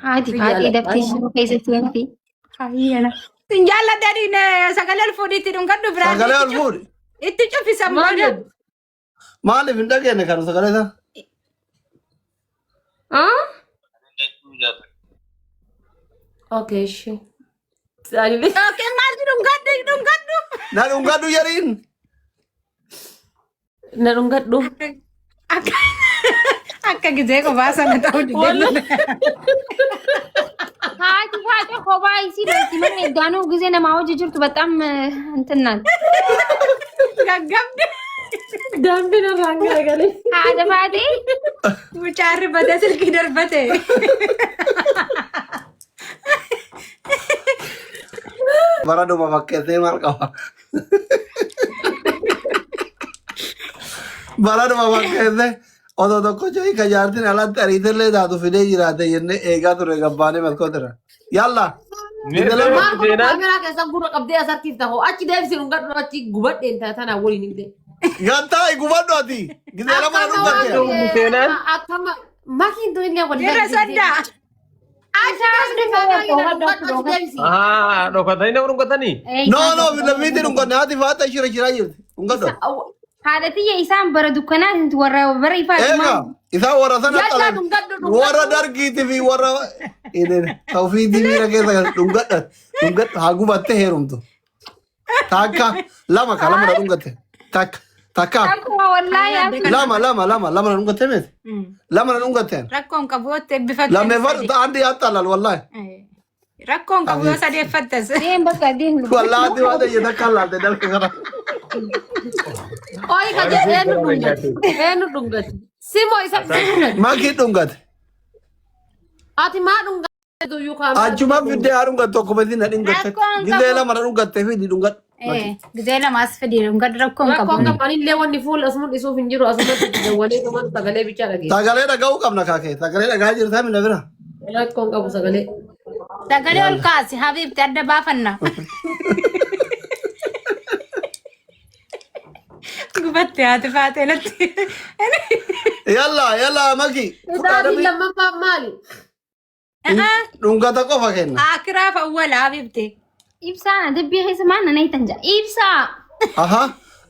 Haati faatee daftee shiroo keessa seenti. Hayyana. Sin jaalladha dhiine sagalee ol fuudhiitti dhungadhu biraan. Sagalee ol fuudhi. Itti cufisan Maal booda. jedhu? Maaliif hin dhageenye kan sagalee isaa? Ah? Okay, ishi. Saalile. Okay, maal dhungadhu dhungadhu. Na dhungadhu jedhiin. Na dhungadhu. Akka akka gizee kophaa sana ta'uu didee. Haati faatee kophaa isii lolti mana eddaanuu gisee namaa hojii jirtu baxaam እንትን ናት። Gaggabde. Daambiin irraan garagalee. Haadha faatee Mucaan rifatee silkii darbate. Bara dhuma fakkeessee maal qaba? Bara dhuma fakkeessee otoo tokko joyi ka jaartiin alatti ariitillee taatu fidee jiraate jennee eegaa ture gabbaanee maskootira. Yalla! Gidda lama. Maal kun kaameraa keessan gurra qabdee as harkifta hoo achi deebisi dhungadhu achi gubadheen tana tanaa waliin hin ta'e. Gantaa gubadhu ati. Gidda lama na dhungatte. Seenaan. Akkama makiin tun illee wal Jirra soddaa. Ah, dhokatanii nama dhungatanii? No no lammiitiin dhunganne haati faata shira shiraa jirti. Dhungadhu. Haadha tiyya isaan bara dukkanaa warra bara ifaa Eega isaan warra sana Yallaa xalan dhungadhu dhungadhu. warra dargiitii fi warra tawfiitii miira keessa kan dhungadha dhungadhu haa gubatte heerumtu. Takka lama ka lama na dhungatte takka takka Akkuma wallaahi akkuma lama lama lama lama na dhungatte meeti lama na dhungatte Rakkoon qabu yoo eebbifatte. lammeeffadhu andi yaxxalal wallaahi. Rakkoon qabu yoo sadeeffattes. deem bakka deem Wallaahi waan ta'e takka laalte dalka kana. Oyi ka jedhe eenyu dhungate? Eenyu dhungate? Simo isa dhungate. Makii dhungate. Ati maa dhungate duyyuu kaameraa. Achuma fiddee haa dhungattu akkuma isin na dhungatte. Rakkoon Gizee qabu. lama na dhungatte fidi dhungadhu. Gizee lamaas fidi dhungadhu rakkoon qabu. Rakkoon qabu anillee wanni fuula asuma dhisuuf hin jiru asumatti itti dawwalee dhuman sagalee bichaa dhageessa. Sagalee dhaga'uu qabna kaakee. Sagalee dhaga'aa jirtaa mina bira. Rakkoon qabu sagalee. Sagalee ol kaasi habiibti adda baafanna. Gubatte haati faatee latti. Yalla yalla maki. Isaatiin lammaffaan maali? Dhungata qofa kenna. Akiraaf awwala habiibti. Ibsaan adabbii keessa maal nana hitan jaa ibsaa Aha.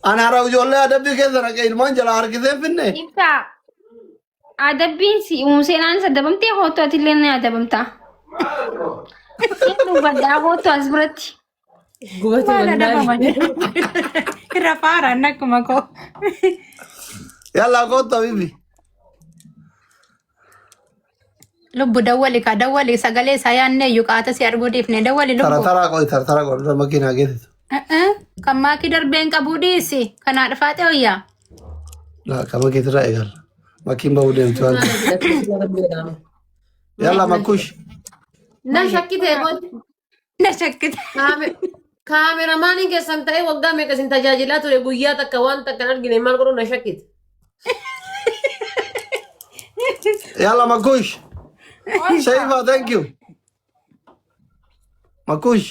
Ani hara ijoollee adabbii keessa naqee ilmaan jala harkisee hin finne. ibsaa adabbiin si seenaan isa adabamtee hoottu atillee ni adabamta. Inni dhungadhaa hoottu as biratti. Gubate Maal adabama wallaahi. jedhu. Irra faaraan akkuma koo. Yalla kottu habibi. Lubbu dawwali ka dawwali sagalee isaa yaannee iyyuu qaata si arguu dhiifne dawwali Tara lubbu. tara qoy tara tara qoy dura makiinaa geessitu. Kan maakii darbeen qabuu dhiisi. Kanaa dhufaa ta'e Laa qaba keetirraa eegala. Makiin bahuu deemti waan ta'eef. Yalla makkush. Na shakkite qoy. Na shakkite. Kaameramaaniin keessan ta'ee waggaa meeqa isin tajaajilaa ture guyyaa takka waan takka hin argine maal godhuu na shakkite. Yalla makkush. Seifa thank you. Makkush.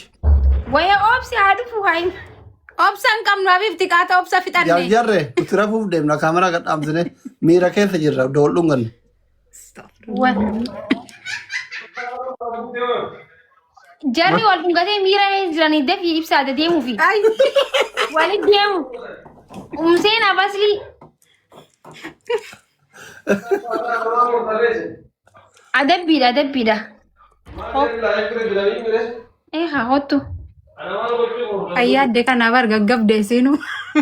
Waya obsi haa dhufu hayi. Obsa hin qabnu habiibti qaata obsa fixanne. Jarjarre nuti rafuuf deemna kaameraa gad dhaamsine miira keessa jirra iddoo ol dhunganne. Jarri wal dhungatee miira keessa jiranii dafii ibsaa deemuufi. Ay. Walit deemu. Umseen abaslii. Adabbiidha adabbiidha. Eegaa hottu. Ayyaadde kanaaf argaggabde isiinu.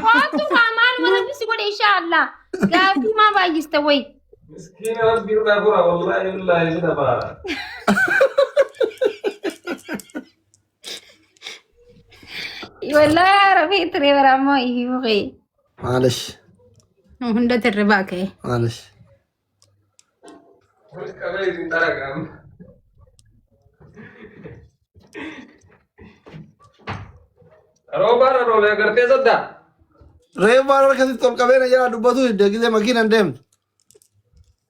Hottu kaa maaluma rabbi si godhe inshaallah. Gaaffii maa baay'iste wayi. Miskiina rabbi irraa gura wallahi billahi sina baara. Wallahi rabbi tiree baraamoo ifi buqee. Maalish Nu hunda tirribaa ka'e. maalish. Qabee isin xaraqam. Roobaan roobee agartee soddaa. Reefu waan harkasitti ol qabee na jalaa dubbatu hidde gisee makiinaan deemtu.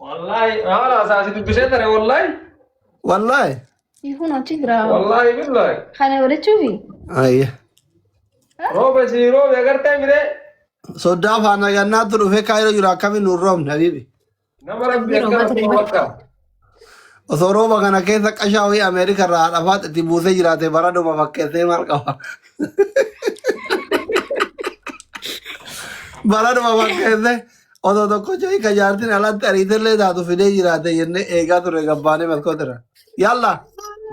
Wallahi haala asaasi dubbisee tare wallahi. Wallaahi. Ifuun achi jira. Wallahi billahi. Kana godhachuufi. Ayya. Rooba si roobe agartee miree. Soddaa faana gannaatti dhufee kaayiroo jiru akkamiin nuun roobne habiibi. Nama rabbi akkana kun bakka. Osoo rooba kana keessa qashaa wayii Ameerika irraa haadha faata itti buusee jiraate baraduma fakkeessee maal qaba? Baraduma fakkeessee osoo tokko joyi ka jaartiin alatti ariitillee taatu fidee jiraate jennee eegaa turre gabbaanee maskootirra. Yalla!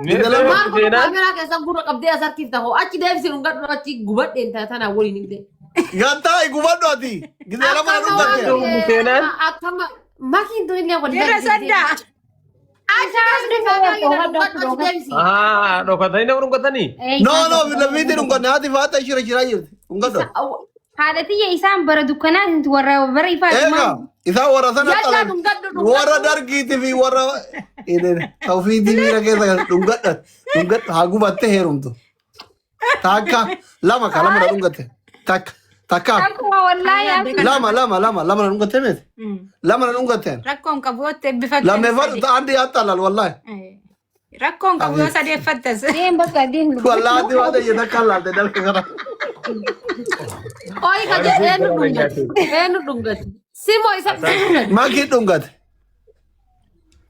Gidda lama. Maal kun Seenaan kaameraa keessan gurra qabdee as harkifta hoo achi deebisi dhungadhu achi gubadheen tana waliin hin ta'e. Gattaa gubadhu ati. Gidda lama na Akkama waan dhungatte. Seenaan. Akkama makiin tun illee waliin Jira saddaa. Achi deebisi kaameraa dhungadhu achi deebisi. Ah, dhokatanii nama dhungatanii? No, no, lammiitiin dhunganne haati faata shira shiraa jirti. Dhungadhu. Haadha tiyya isaan bara dukkanaa warra bara ifaa. Eega isaan warra sana Yallaa xalan dhungadhu dhungadhu. warra dargiitii fi warra tawfiitii miira keessa kan dhungadha dhungadhu haa gubatte heerumtu. Takka lama ka lama na dhungatte. Takka takka Akkuma wallaahi akka lama lama lama lama na dhungatte meeti. Lama na dhungatte. Rakkoon qabu yoo eebbifatte. Lammeeffadhu andi yaa xalal wallaahi. Rakkoon qabu yoo sadeeffattes. Deem bakka deem. Wallaahi waan ta'e takka laalte dalga kana. Oyi ka jedhe eenyu dhungate? Eenyu dhungate? Simo isa si dhungate. Makii dhungate.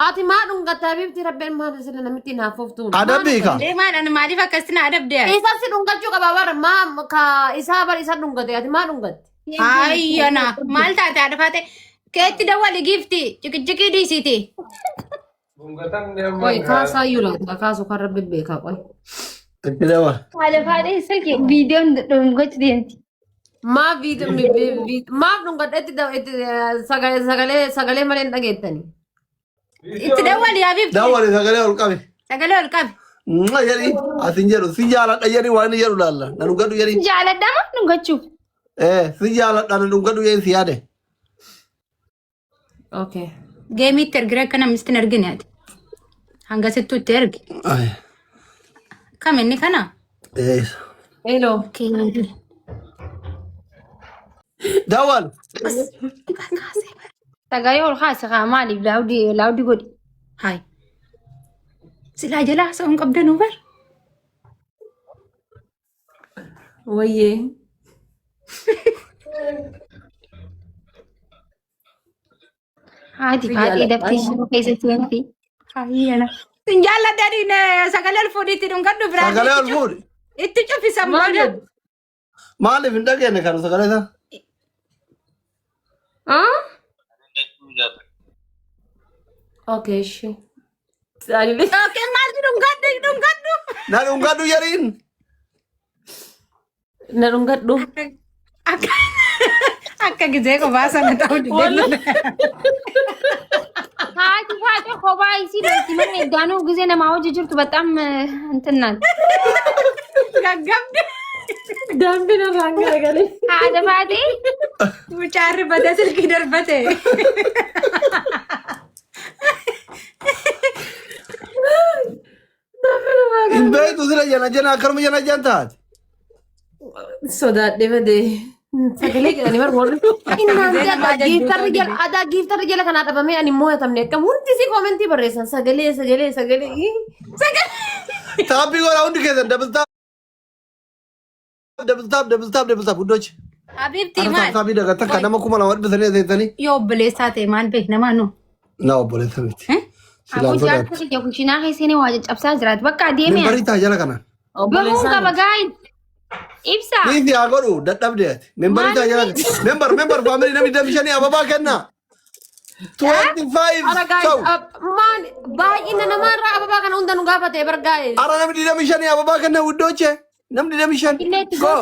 Ati maa dhungatte habibti rabbeen maal sila namitti naaf oftuun. Adabbii ka. Deemaan ani maaliif akkasitti na adabde? Isa si dhungachuu qaba bara maa ka isaa bar isa dhungate ati maa dhungatte? Hayyana maal taate haadha faate keetti dawwali giifti ciqiciqii dhiisiiti. Dhungatan Oyi kaasaa iyyuu laata kaasu kan rabbi beekaa qoy. Itti dawa. Haadha faadhee silkii viidiyoon dhungachu deemti. Maaf viidiyoo maaf dhungadhe itti sagalee sagalee sagalee malee hin dhageettani. Itti dawwali habiibti. Dawwali sagalee ol qabi. Sagalee ol qabi. Mwah jedhi asin jedhu si jaaladha jedhi waan inni jedhu laalla. Na dhungadhu jedhi. Jaaladhama dhungachuuf. Eh si jaaladha na dhungadhu jedhi si yaade. Okay. Geemiitti ergire akka namni hin ergine ati. Hanga sittuu itti ergi. Ay. Kam inni kana? Eh. Hello. Dawwal. Sagalee ol kaase kaa maaliif loud loud godhi. Hayi. Silaa jalaa haasa'uun qabdanuu bar. Wayyee. Haati faadhee daftee shiroo keessa seenti. Hayyana. Sin jaalladha dhiine sagalee ol fuudhiitti dhungadhu biraa. Sagalee ol fuudhi. Itti cufisan Maal booda. jedhu? Maaliif hin dhageenye kan sagalee isaa? Ah? Okay, ishi. Saalile. Okay, maal dhungadhu dhungadhu. Na dhungadhu jedhiin. Na dhungadhu. Akka akka gizee qofaa sana ta'uu didee. Haati faadhee kophaa isii lolti mana eddaanuu gisee namaa hojii jirtu በጣም እንትን ናት። Gaggabde. Dambiin irraan garagalee. Haadha faadhee Mucaan rifatee silkii darbate. Hin beektu sila jana jana akkanuma jana jan taate. Sodaadhee badee. Sagalee jedhanii bar warri. Innaan giiftarri jala adaa giiftarri jala kanaa dhabamee ani immoo hatamne akkam hundi si koomentii barreessan sagalee sagalee sagalee. Tap godhaa hundi keessan double tap. Double tap double tap double tap hundochi. Habiibtii Ana maal? tap dagatta kan nama 2000 dhibbisanii seetanii. Yoo obboleessaa ta'e maal beekna maanu? Na obboleessa miti. Silaan Abu sodaatti. jaarsa kiyya kushinaa keessanii waa caccabsaa jiraatu. Bakka adeemee. Membarii taa jala kanaan. Bahuun qaba gaayin. Ibsa. Dhiisi haa godhu dadhabde ati. Membarii taa jala kana. Member member family namni 25 ababaa kenna. 25 Ara guys, ta'u. maan baay'ina namaarraa ababaa kana hunda nu gaafate bar guys. Ara namni 25 ababaa kenna wuddooche. Namni 25. Illee itti Go.